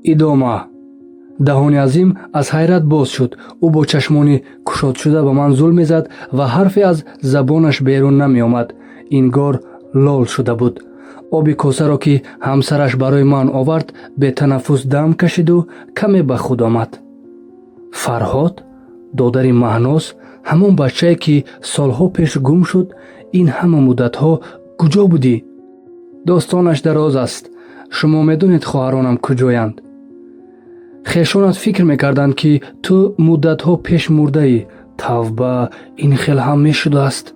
Идома. Даҳони Азим аз ҳайрат боз шуд. Ӯ бо чашмони кушодшуда ба ман зул мезад ва ҳарфе аз забонаш берун намеомад. Ингор лол шуда буд. Оби косаро, ки ҳамсараш барои ман овард, бетанаффус дам кашиду каме ба худ омад. Фарҳод, додари Маҳноз, ҳамон бачае, ки солҳо пеш гум шуд. Ин ҳама муддатҳо куҷо будӣ? Достонаш дароз аст. Шумо медонед, хоҳаронам куҷоянд? Хешонат фикр мекарданд, ки ту муддатҳо пеш мурдаӣ. Тавба, ин хел ҳам мешудааст?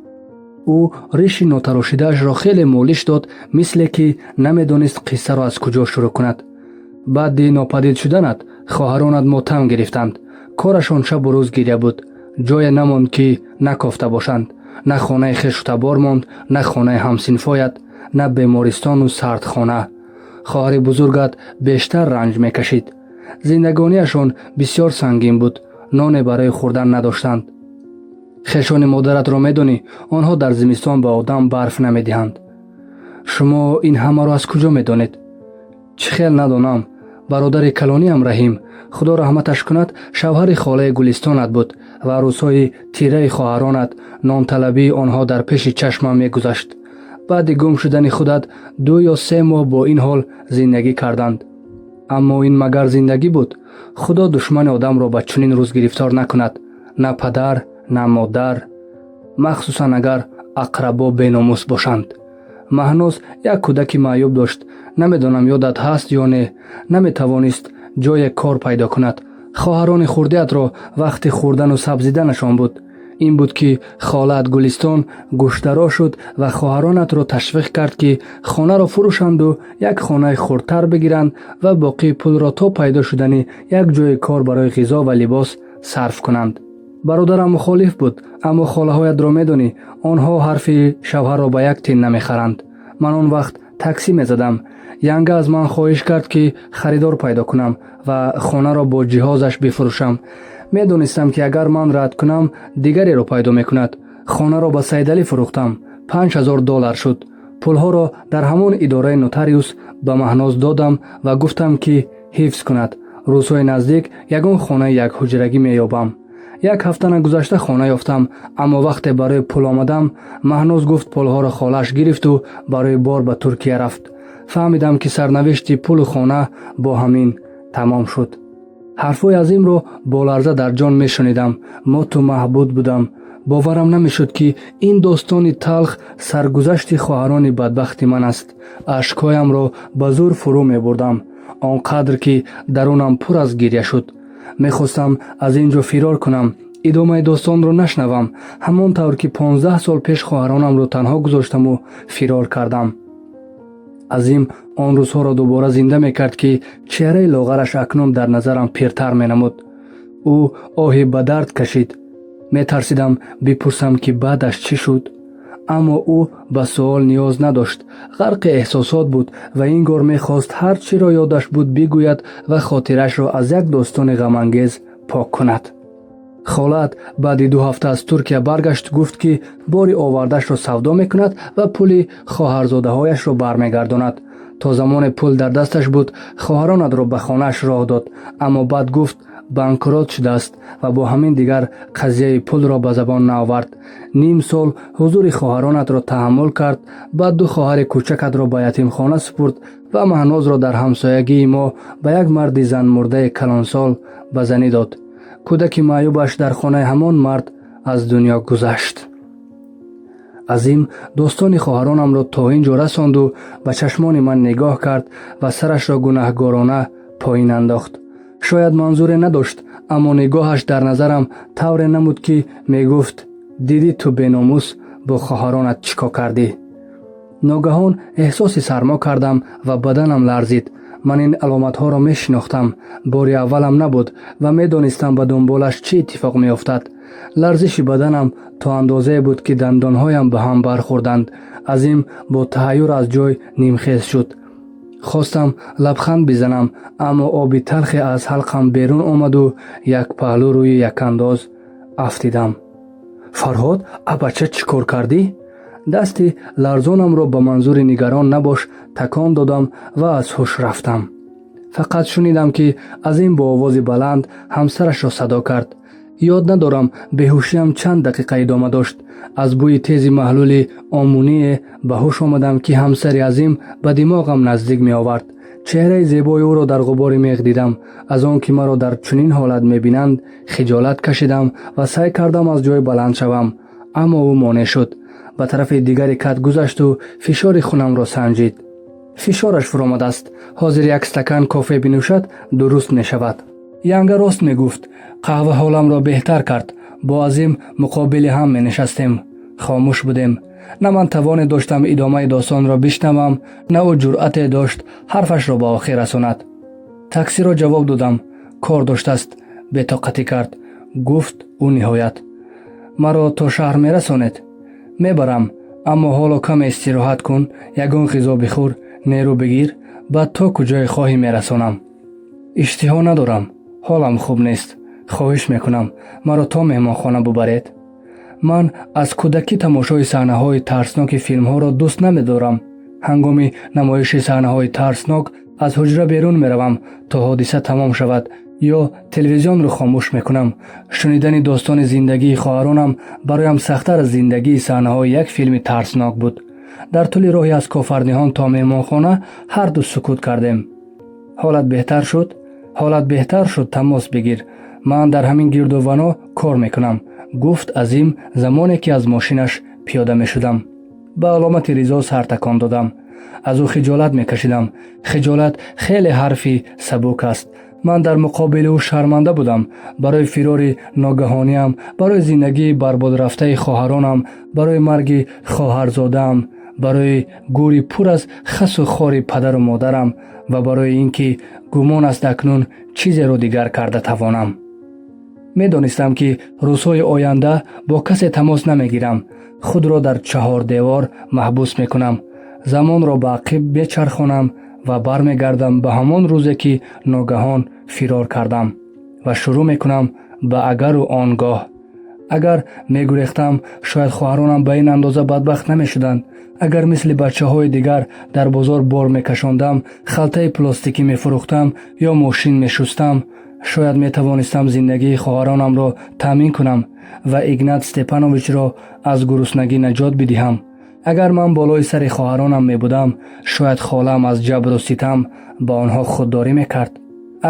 Ӯ риши нотарошидаашро хеле молиш дод, мисле ки намедонист қиссаро аз куҷо шурӯъ кунад. Баъди нопадид шуданат хоҳаронат мотам гирифтанд. Корашон шабу рӯз гиря буд. Ҷое намонд, ки накофта бошанд. На хонаи хешу табор монд, на хонаи ҳамсинфоят, на бемористону сардхона. Хоҳари бузургат бештар ранҷ мекашид. Зиндагониашон бисёр сангин буд, ноне барои хӯрдан надоштанд. Хешони модаратро медонӣ, онҳо дар зимистон ба одам барф намедиҳанд. Шумо ин ҳамаро аз куҷо медонед? Чӣ хел надонам? Бародари калониам Раҳим, Худо раҳматаш кунад, шавҳари холаи Гулистонат буд ва рӯзҳои тираи хоҳаронат, нонталабии онҳо дар пеши чашмам мегузашт. Баъди гум шудани худат 2 ё 3 моҳ бо ин ҳол зиндагӣ карданд. Аммо ин магар зиндагӣ буд? Худо душмани одамро ба чунин рӯз гирифтор накунад, на падар, на модар, махсусан агар ақрабо беномус бошанд. Маҳноз як кӯдаки маъюб дошт. Намедонам, ёдат ҳаст ё не. Наметавонист ҷое кор пайдо кунад. Хоҳарони хурдиатро вақти хӯрдану сабзиданашон буд. Ин буд, ки холаат Гулистон гӯштаро шуд ва хоҳаронатро ташвиқ кард, ки хонаро фурӯшанду як хонаи хурдтар бигиранд ва боқии пулро то пайдо шудани як ҷои кор барои ғизо ва либос сарф кунанд. Бародарам мухолиф буд, аммо холаҳоятро медонӣ, онҳо ҳарфи шавҳарро ба як тин намехаранд. Ман он вақт таксӣ мезадам. Янга аз ман хоҳиш кард, ки харидор пайдо кунам ва хонаро бо ҷиҳозаш бифурӯшам. Медонистам, ки агар ман рад кунам, дигареро пайдо мекунад. Хонаро ба Сайдалӣ фурӯхтам. 5000 доллар шуд. Пулҳоро дар ҳамон идораи нотариус ба Маҳноз додам ва гуфтам, ки ҳифз кунад. Рӯзҳои наздик ягон хонаи якҳуҷрагӣ меёбам. Як ҳафта нагузашта хона ёфтам, аммо вақте барои пул омадам, Маҳноз гуфт, пулҳоро холааш гирифту барои бор ба Туркия рафт. Фаҳмидам, ки сарнавишти пулу хона бо ҳамин тамом шуд. Ҳарфҳои Азимро бо ларза дар ҷон мешунидам. Моту маҳбуд будам. Боварам намешуд, ки ин достони талх саргузашти хоҳарони бадбахти ман аст. Ашкҳоямро ба зӯр фурӯ мебурдам, он қадр ки дарунам пур аз гиря шуд. Мехостам аз ин ҷо фирор кунам, идомаи достонро нашнавам, ҳамон тавр ки 15 сол пеш хоҳаронамро танҳо гузоштаму фирор кардам. Азим он рӯзҳоро дубора зинда мекард, ки чеҳраи лоғараш акнун дар назарам пиртар менамуд. Ӯ оҳи ба дард кашид. Метарсидам бипурсам, ки баъдаш чӣ шуд, аммо ӯ ба суол ниёз надошт. Ғарқи эҳсосот буд ва ин гор мехост ҳар чиро ёдаш буд бигӯяд ва хотирашро аз як достони ғамангез пок кунад. Холаат баъди 2 ҳафта аз Туркия баргашт. Гуфт, ки бори овардаашро савдо мекунад ва пули хоҳарзодаҳояшро бармегардонад. То замоне пул дар дасташ буд, хоҳаронатро ба хонааш роҳ дод, аммо баъд гуфт, банкрот шудааст ва бо ҳамин дигар қазияи пулро ба забон наовард. Ним сол ҳузури хоҳаронатро таҳаммул кард. Баъд ду хоҳари кӯчакатро ба ятимхона супурд ва Маҳнозро дар ҳамсоягии мо ба як марди занмурдаи калонсол ба занӣ дод. Кӯдаки маъюбаш дар хонаи ҳамон мард аз дунё гузашт. Азим достони хоҳаронамро то ин ҷо расонду ба чашмони ман нигоҳ кард ва сарашро гунаҳгорона поин андохт. Шояд манзуре надошт, аммо нигоҳаш дар назарам тавре намуд, ки мегуфт: «Дидӣ, ту беномус бо хоҳаронат чӣ кор кардӣ?» Ногаҳон эҳсоси сармо кардам ва баданам ларзид. Ман ин аломатҳоро мешинохтам. Бори аввалам набуд ва медонистам, ба дунболаш чӣ иттифоқ меафтад. Ларзиши баданам то андозае буд, ки дандонҳоям ба ҳам бархӯрданд. Азим бо таҳайюр аз ҷой нимхез шуд. Хостам лабханд бизанам, аммо оби талхе аз ҳалқам берун омаду як паҳлӯ рӯи якандоз афтидам. Фарҳод, абача, чӣ кор кардӣ? Дасти ларзонамро ба манзури «нигарон набош» такон додам ва аз ҳуш рафтам. Фақат шунидам, ки Азим бо овози баланд ҳамсарашро садо кард. Ёд надорам, беҳушиам чанд дақиқа идома дошт. Аз бӯи тези маҳлули оммуние ба ҳуш омадам, ки ҳамсари Азим ба димоғам наздик меовард. Чеҳраи зебои ӯро дар ғубори меғ дидам. Аз он ки маро дар чунин ҳолат мебинанд, хиҷолат кашидам ва саъй кардам аз ҷой баланд шавам, аммо ӯ монеъ шуд. Ба тарафи дигари кат гузашту фишори хунамро санҷид. Фишораш фуромадааст. Ҳозир як стакан кофе бинӯшад, дуруст мешавад. Янга рост мегуфт, қаҳва ҳоламро беҳтар кард. Бо Азим муқобили ҳам менишастем. Хомӯш будем. На ман тавоне доштам идомаи достонро бишнавам, на ӯ ҷуръате дошт ҳарфашро ба охир расонад. Таксиро ҷавоб додам. Кор доштааст, бетоқатӣ кард, гуфт ӯ ниҳоят. Маро то шаҳр мерасонед? Мебарам, аммо ҳоло каме истироҳат кун, ягон ғизо бихӯр, нерӯ бигир, баъд то куҷое хоҳӣ мерасонам. Иштиҳо надорам, ҳолам хуб нест. Хоҳиш мекунам, маро то меҳмонхона бубаред. Ман аз кӯдакӣ тамошои саҳнаҳои тарсноки филмҳоро дӯст намедорам. Ҳангоми намоиши саҳнаҳои тарснок аз ҳуҷра берун меравам, то ҳодиса тамом шавад, ё телевизионро хомӯш мекунам. Шунидани достони зиндагии хоҳаронам бароям сахттар аз зиндагии саҳнаҳои як филми тарснок буд. Дар тӯли роҳи аз Кофарниҳон то меҳмонхона ҳарду сукут кардем. Ҳолат беҳтар шуд? Ҳолат беҳтар шуд, тамос бигир. Ман дар ҳамин гирдувано кор мекунам, гуфт Азим, замоне ки аз мошинаш пиёда мешудам. Ба аломати ризо сар такон додам. Аз ӯ хиҷолат мекашидам. Хиҷолат хеле ҳарфи сабук аст. Ман дар муқобили ӯ шарманда будам: барои фирори ногаҳониам, барои зиндагии барбодрафтаи хоҳаронам, барои марги хоҳарзодаам, барои гӯри пур аз хасу хори падару модарам ва барои ин ки гумон аст акнун чизеро дигар карда тавонам. Медонистам, ки рӯзҳои оянда бо касе тамос намегирам, худро дар чаҳордевор маҳбус мекунам, замонро ба ақиб мечархонам ва бармегардам ба ҳамон рӯзе, ки ногаҳон фирор кардам, ва шурӯъ мекунам ба агару он гоҳ. Агар мегурехтам, шояд хоҳаронам ба ин андоза бадбахт намешуданд. Агар мисли бачаҳои дигар дар бозор бор мекашондам, халтаи плостикӣ мефурӯхтам ё мошин мешустам, шояд метавонистам зиндагии хоҳаронамро таъмин кунам ва Игнат Степановичро аз гуруснагӣ наҷот бидиҳам. Агар ман болои сари хоҳаронам мебудам, шояд холаам аз ҷабру ситам ба онҳо худдорӣ мекард.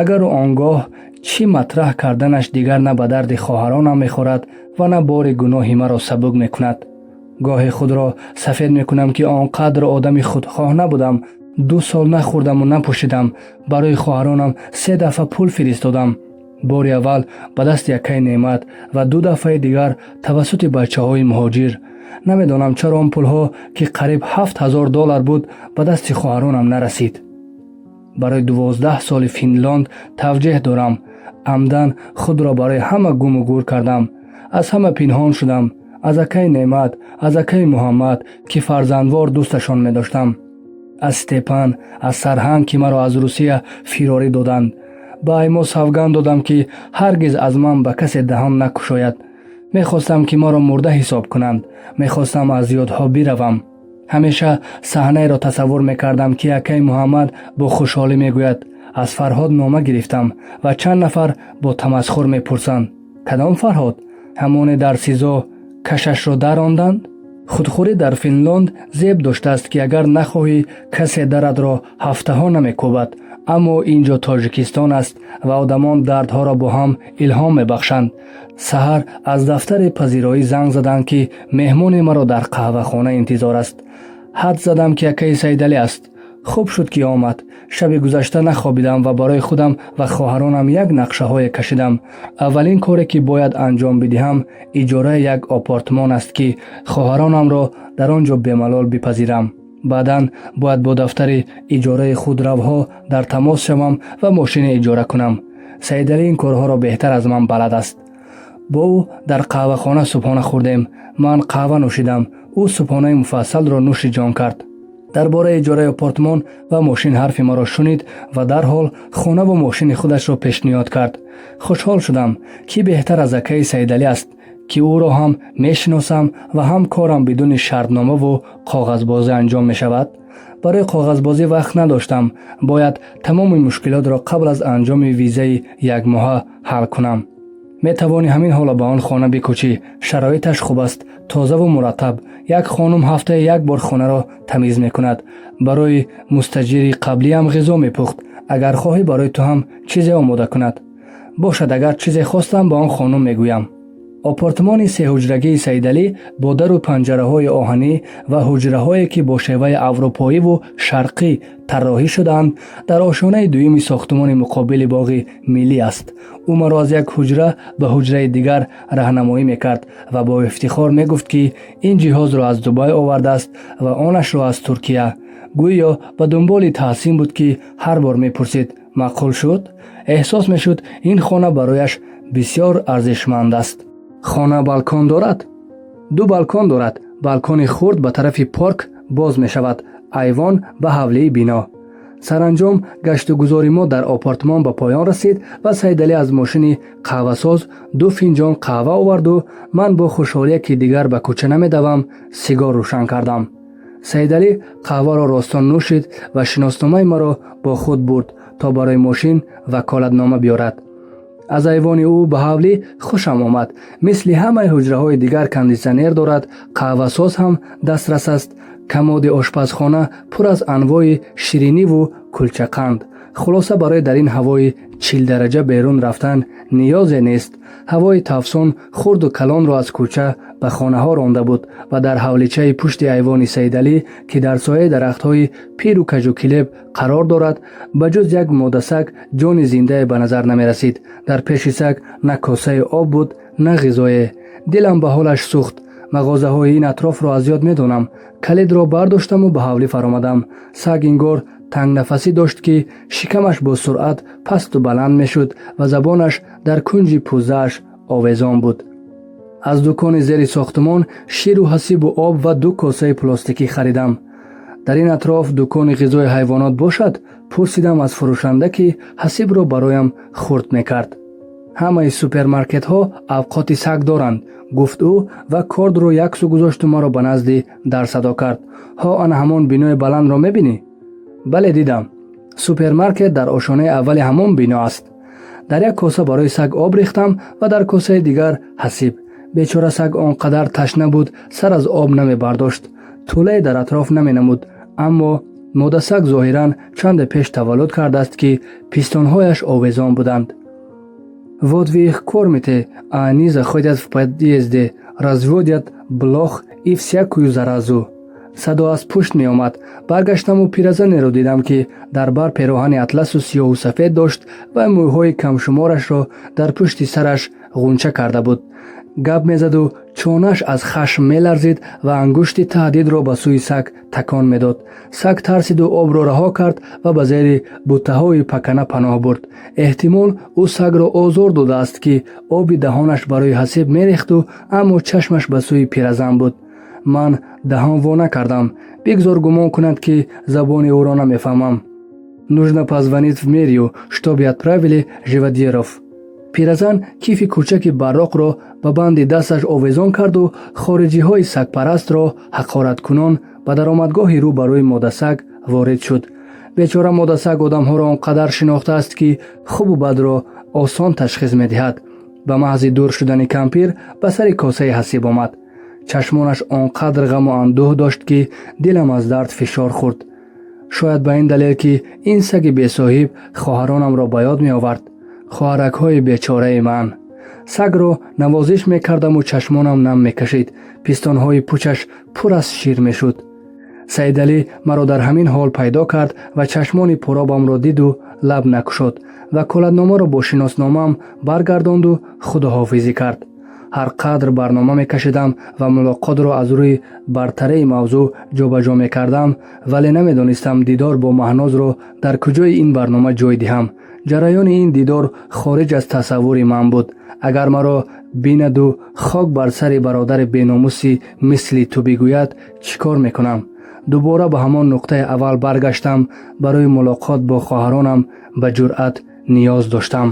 Агару он гоҳ чӣ матраҳ карданаш дигар на ба дарди хоҳаронам мехӯрад ва на бори гуноҳи маро сабук мекунад. Гоҳе худро сафед мекунам, ки он қадр одами худхоҳ набудам. 2 сол нахӯрдаму напӯшидам. Барои хоҳаронам се дафъа пул фиристодам: бори аввал ба дасти акаи Неъмат ва ду дафъаи дигар тавассути бачаҳои муҳоҷир. Намедонам, чаро он пулҳо, ки қариб 7000 доллар буд, ба дасти хоҳаронам нарасид. Барои 12 соли Финлонд тавҷеҳ дорам. Амдан худро барои ҳама гуму гур кардам, аз ҳама пинҳон шудам: аз акаи Неъмат, аз акаи Муҳаммад, ки фарзандвор дӯсташон медоштам, аз Степан, аз Сарҳанг, ки маро аз Русия фирорӣ доданд. Ба Аймо савганд додам, ки ҳаргиз аз ман ба касе даҳон накушояд. Мехостам, ки маро мурда ҳисоб кунанд. Мехостам аз ёдҳо биравам. Ҳамеша саҳнаеро тасаввур мекардам, ки акаи Муҳаммад бо хушҳолӣ мегӯяд: «Аз Фарҳод нома гирифтам», ва чанд нафар бо тамасхур мепурсанд: «Кадом Фарҳод? Ҳамоне дар СИЗО кашашро даронданд?» Худхӯрӣ дар Финлонд зеб доштааст, ки агар нахоҳӣ, касе даратро ҳафтаҳо намекӯбад. Аммо ин ҷо Тоҷикистон аст ва одамон дардҳоро бо ҳам илҳом мебахшанд. Саҳар аз дафтари пазироӣ занг заданд, ки меҳмоне маро дар қаҳвахона интизор аст. Ҳадс задам, ки акаи Саидалӣ аст. Хуб шуд, ки омад. Шаби гузашта нахобидам ва барои худам ва хоҳаронам як нақшаҳое кашидам. Аввалин коре, ки бояд анҷом бидиҳам, иҷораи як опартмон аст, ки хоҳаронамро дар он ҷо бемалол бипазирам. Баъдан бояд бо дафтари иҷораи худравҳо дар тамос шавам ва мошине иҷора кунам. Саидалӣ ин корҳоро беҳтар аз ман балад аст. Бо ӯ дар қаҳвахона субҳона хӯрдем. Ман қаҳва нӯшидам, ӯ субҳонаи муфассалро нӯши ҷон кард. Дар бораи иҷораи апартмон ва мошин ҳарфи маро шунид ва дарҳол хонаву мошини худашро пешниҳод кард. Хушҳол шудам, ки беҳтар аз акаи Саидалӣ аст, ки ӯро ҳам мешиносам ва ҳам корам бидуни шартномаву коғазбозӣ анҷом мешавад. Барои коғазбозӣ вақт надоштам. Бояд тамоми мушкилотро қабл аз анҷоми визаи якмоҳа ҳал кунам. Метавонӣ ҳамин ҳоло ба он хона бикӯчӣ. Шароиташ хуб аст, тозаву мураттаб. Як хонум ҳафтае як бор хонаро тамиз мекунад. Барои мустаҷири қаблиам ғизо мепухт. Агар хоҳӣ, барои ту ҳам чизе омода кунад. Бошад, агар чизе хостам, ба он хонум мегӯям. Апартмони сеҳуҷрагии Саидалӣ бо дару панҷараҳои оҳанӣ ва ҳуҷраҳое, ки бо шеваи аврупоиву шарқӣ тарроҳӣ шудаанд, дар ошёнаи дуюми сохтумони муқобили боғи миллӣ аст. Ӯ маро аз як ҳуҷра ба ҳуҷраи дигар раҳнамоӣ мекард ва бо ифтихор мегуфт, ки ин ҷиҳозро аз Дубай овардааст ва онашро аз Туркия. Гӯё ба дунболи таҳсин буд, ки ҳар бор мепурсид: «Маъқул шуд?» Эҳсос мешуд, ин хона барояш бисёр арзишманд аст. Хона балкон дорад? Ду балкон дорад. Балкони хурд ба тарафи парк боз мешавад, айвон ба ҳавлии бино. Саранҷом гаштугузори мо дар апартмон ба поён расид ва Саидалӣ аз мошини қаҳвасоз ду финҷон қаҳва оварду ман бо хушҳолие, ки дигар ба кӯча намедавам, сигор рӯшан кардам. Саидалӣ қаҳваро ростон нӯшид ва шиносномаи маро бо худ бурд, то барои мошин ваколатнома биёрад. Аз айвони ӯ ба ҳавлӣ хушам омад. Мисли ҳамаи ҳуҷраҳои дигар кондитсионер дорад, қаҳвасоз ҳам дастрас аст. Комоди ошпазхона пур аз анвои шириниву кулчақанд. Хулоса, барои дар ин ҳавои 40 дараҷа берун рафтан ниёзе нест. Ҳавои тафсон хурду калонро аз кӯча ба хонаҳо ронда буд ва дар ҳавличаи пушти айвони Саидалӣ, ки дар сояи дарахтҳои пиру кажукилеб қарор дорад, ба ҷуз як модасаг ҷони зиндае ба назар намерасид. Дар пеши саг на косаи об буд, на ғизое. Дилам ба ҳолаш сӯхт. Мағозаҳои ин атрофро аз ёд медонам. Калидро бардоштаму ба ҳавлӣ фаромадам. Саг ингор тангнафасӣ дошт, ки шикамаш бо суръат пасту баланд мешуд ва забонаш дар кунҷи пӯзааш овезон буд. Аз дукони зери сохтумон ширу ҳасибу об ва ду косаи плостикӣ харидам. «Дар ин атроф дукони ғизои ҳайвонот бошад?» — пурсидам аз фурӯшанда, ки ҳасибро бароям хурд мекард. «Ҳамаи супермаркетҳо авқоти саг доранд», — гуфт ӯ ва кордро яксӯ гузошту маро ба назди дар садо кард. «Ҳо, ана ҳамон бинои баландро мебинӣ?» «Бале, дидам». «Супермаркет дар ошонаи аввали ҳамон бино аст». Дар як коса барои саг об рехтам ва дар косаи дигар ҳасиб. Бечора саг он қадар ташна буд, сар аз об намебардошт. Тӯлае дар атроф наменамуд, аммо модасаг зоҳиран чанде пеш таваллуд кардааст, ки пистонҳояш овезон буданд. «Вот вы их кормите, а они заходят в подъезде, разводят блох и всякую заразу». Садо аз пушт меомад. Баргаштаму пиразанеро дидам, ки дар бар пероҳани атласу сиёҳу сафед дошт ва мӯйҳои камшуморашро дар пушти сараш ғунча карда буд. Гап мезаду чонаш аз хашм меларзид ва ангушти таҳдидро ба сӯи саг такон медод. Саг тарсиду обро раҳо кард ва ба зери буттаҳои пакана паноҳ бурд. Эҳтимол, ӯ сагро озор додааст, ки оби даҳонаш барои ҳасиб мерехту, аммо чашмаш ба сӯи пиразан буд. Ман даҳон во накардам. Бигзор гумон кунад, ки забони ӯро намефаҳмам. «Нужно позвонить в мэрию, чтобы отправили живодеров». Пиразан кифи кӯчаки барроқро ба банди дасташ овезон карду хориҷиҳои сагпарастро ҳақораткунон ба даромадгоҳи рӯ ба рӯи модасаг ворид шуд. Бечора модасаг одамҳоро он қадар шинохтааст, ки хубу бадро осон ташхис медиҳад. Ба маҳзи дур шудани кампир ба сари косаи ҳасиб омад. Чашмонаш он қадр ғаму андӯҳ дошт, ки дилам аз дард фишор хӯрд. Шояд ба ин далел, ки ин саги бесоҳиб хоҳаронамро ба ёд меовард. Хоҳаракҳои бечораи ман. Сагро навозиш мекардаму чашмонам нам мекашид, пистонҳои пучаш пур аз шир мешуд. Саидалӣ маро дар ҳамин ҳол пайдо кард ва чашмони пуробамро диду лаб накушод. Ваколатномаро бо шиносномаам баргардонду худоҳофизӣ кард. Ҳар қадр барнома мекашидам ва мулоқотро аз рӯи бартарии мавзӯъ ҷобаҷо мекардам, вале намедонистам дидор бо Маҳнозро дар куҷои ин барнома ҷой диҳам. Ҷараёни ин дидор хориҷ аз тасаввури ман буд. Агар маро бинаду «хок бар сари бародари беномуси мисли ту» бигӯяд, чӣ кор мекунам? Дубора ба ҳамон нуқтаи аввал баргаштам. Барои мулоқот бо хоҳаронам ба ҷуръат ниёз доштам.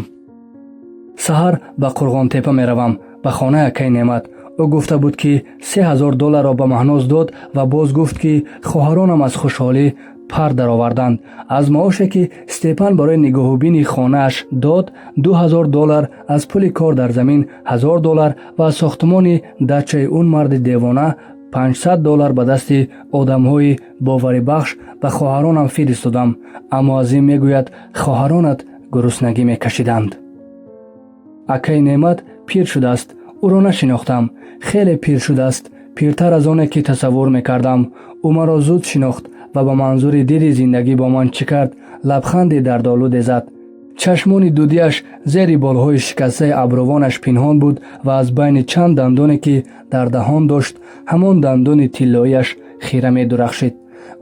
Саҳар ба Қурғонтепа меравам, ба хонаи акаи Неъмат. Ӯ гуфта буд, ки 3000 долларро ба Маҳноз дод ва боз гуфт, ки хоҳаронам аз хушҳолӣ пар дароварданд. Аз маоше, ки Степан барои нигоҳубини хонааш дод, 2000 доллар, аз пули кор дар замин 1000 доллар ва аз сохтмони дачаи он марди девона 500 доллар ба дасти одамҳои боварибахш ба хоҳаронам фиристодам. Аммо Азим мегӯяд, хоҳаронат гуруснагӣ мекашиданд. Акаи Неъмат пир шудааст. Ӯро нашинохтам. Хеле пир шудааст, пиртар аз оне, ки тасаввур мекардам. Ӯ маро зуд шинохт ва ба манзури диди зиндагӣ бо ман чӣ кард, лабханди дардолуде зад. Чашмони дудиаш зери болҳои шикастаи абрувонаш пинҳон буд ва аз байни чанд дандоне, ки дар даҳон дошт, ҳамон дандони тиллоияш хира медурахшид.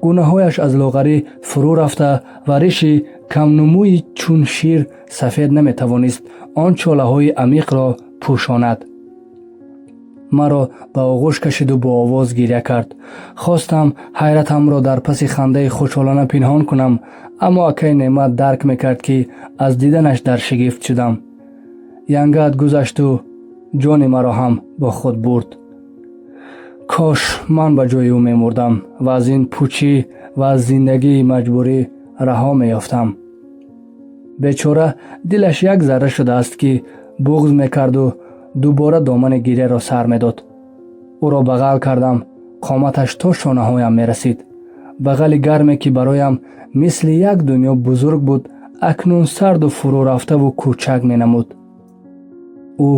Гунаҳояш аз лоғарӣ фурӯ рафта ва риши камнумӯи чун шир сафед наметавонист он чолаҳои амиқро пӯшонад. Маро ба оғӯш кашиду бо овоз гиря кард. Хостам ҳайратамро дар паси хандаи хушҳолона пинҳон кунам, аммо акаи Неъмат дарк мекард, ки аз диданаш дар шигифт шудам. Янгаат гузашту ҷони маро ҳам бо худ бурд. Кош ман ба ҷои ӯ мемурдам ва аз ин пучӣ ва аз зиндагии маҷбурӣ раҳо меёфтам. Бечора дилаш як зарра шудааст, ки буғз мекарду дубора домани гиряро сар медод. Ӯро бағал кардам. Қоматаш то шонаҳоям мерасид. Бағали гарме, ки бароям мисли як дунё бузург буд, акнун сарду фурӯрафтаву кӯчак менамуд. Ӯ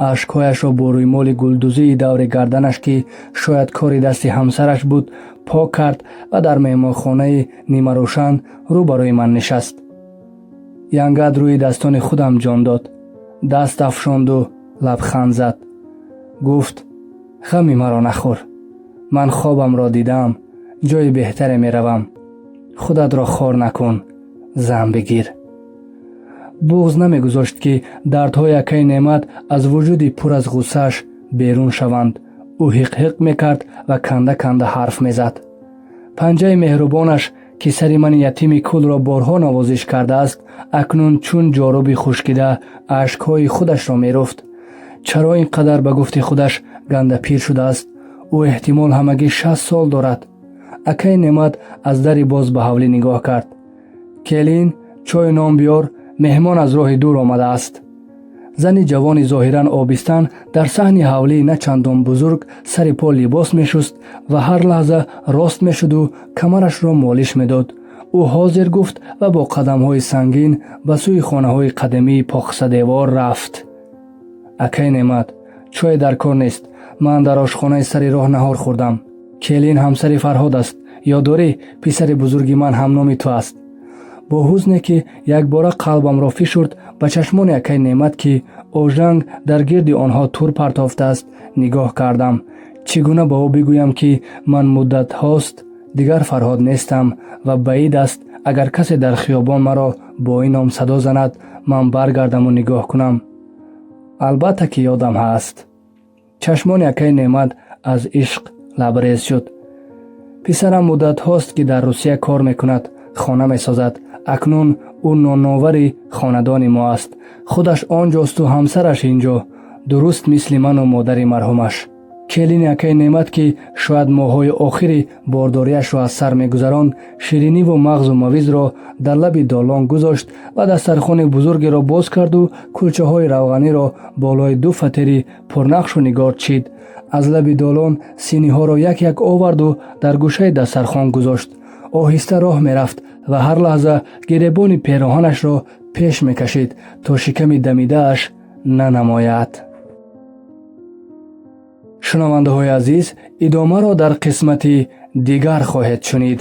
ашкҳояшро бо рӯймоли гулдузии даври гарданаш, ки шояд кори дасти ҳамсараш буд, пок кард ва дар меҳмонхонаи нимарӯшан рӯ барои ман нишаст. Янгат рӯи дастони худам ҷон дод. Даст афшонду лабханд зад. Гуфт: «Ғами маро нахӯр. Ман хобамро дидаам, ҷои беҳтаре меравам. Худатро хор накун, зан бигир». Буғз намегузошт, ки дардҳои акаи Неъмат аз вуҷуди пур аз ғуссааш берун шаванд. Ӯ ҳиқ-ҳиқ мекард ва канда канда ҳарф мезад. Панҷаи меҳрубонаш, ки сари мани ятими кулро борҳо навозиш кардааст, акнун чун ҷоруби хушкида ашкҳои худашро меруфт. Чаро ин қадар, ба гуфти худаш, гандапир шудааст? Ӯ эҳтимол ҳамагӣ 60 сол дорад. Акаи Неъмат аз дари боз ба ҳавлӣ нигоҳ кард. «Келин, чою нон биёр, меҳмон аз роҳи дур омадааст». Зани ҷавони зоҳиран обистан дар саҳни ҳавлии на чандон бузург сари по либос мешуст ва ҳар лаҳза рост мешуду камарашро молиш медод. Ӯ ҳозир гуфт ва бо қадамҳои сангин ба сӯи хонаҳои қадимии поксадевор рафт. «Акай Неъмат, чое дар кор нест. Ман дар ошхонаи сари роҳ наҳор хӯрдам. Келин ҳамсари Фарҳод аст. Ёд дорӣ, писари бузурги ман ҳамноми ту аст». Бо ҳузне, ки якбора қалбамро фишурд, ба чашмони акай Неъмат, ки ожанг дар гирди онҳо тур партофтааст, нигоҳ кардам. Чӣ гуна ба ӯ бигӯям, ки ман муддатҳост дигар Фарҳод нестам ва баъид аст, агар касе дар хиёбон маро бо ин ном садо занад, ман баргардаму нигоҳ кунам? «Албатта, ки ёдам ҳаст». Чашмони акаи Неъмат аз ишқ лабрез шуд. «Писарам муддатҳост, ки дар Русия кор мекунад, хона месозад. Акнун ӯ ноновари хонадони мо аст. Худаш он ҷосту ҳамсараш ин ҷо, дуруст мисли ману модари марҳумаш». Келини акаи Неъмат, ки шояд моҳҳои охири бордориашро аз сар мегузаронд, шириниву мағзу мавизро дар лаби долон гузошт ва дастархони бузургеро боз карду кулчаҳои равғаниро болои ду фатири пурнақшу нигор чид. Аз лаби долон синиҳоро як як оварду дар гӯшаи дастархон гузошт. Оҳиста роҳ мерафт ва ҳар лаҳза гиребони пероҳанашро пеш мекашид, то шиками дамидааш нанамояд. Шунавандаҳои азиз, идомаро дар қисмати дигар хоҳед шунид.